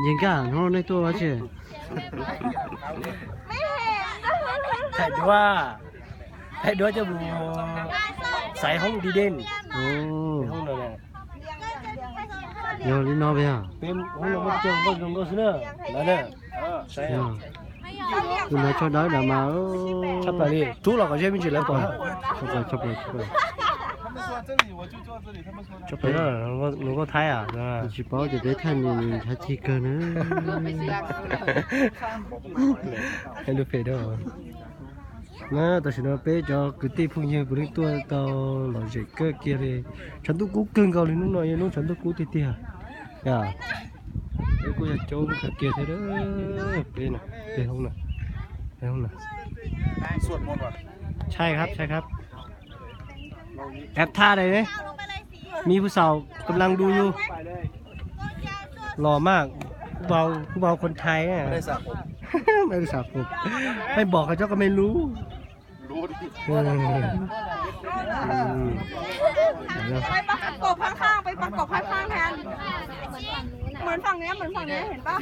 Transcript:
Yeej kaj hnub no nej tuaj ua dab tsi? Thaij duab, thaij duab coj mus xaiv hoob di dej. Yog li no puas yog? Peb hoob no muaj coob nkauj zoo nkauj xwb na. Tus no tsho dawb dawb mas. Tshaj plaws li, rub los kom zeb me ntsis lawv pom. Tshaj plaws, tshaj plaws, tshaj plaws. Nws nkauj Thaib, tsis paub tias peb thaij nws nws ntshav cig kawg na. Lub phem da. Na tam sim no peb cov kwv tij phooj ywg puav leej tuaj tau lom zem kawg kiag li. Tshav ntuj kub kawg nkaus li, hnub no yog hnub tshav ntuj kub tiag tiag. Peb kuj yog coob kawg kiag thiab. Peb, peb hoob na, peb hoob na.ใช่ครับ ใช่ครับ แอปท่าอะไรเนี่ย มีผู้สาวกำลังดูอยู่ หล่อมาก ผู้เบา ผู้เบาคนไทยอะ ไม่ได้สระผม ไม่ได้สระผม ไม่บอกเขาเจ้าก็ไม่รู้ รู้ดิ เออ อืม ไปประกบข้างๆ ไปประกบข้างๆ แทน เหมือนฝั่งเนี้ย เหมือนฝั่งเนี้ย เห็นปะ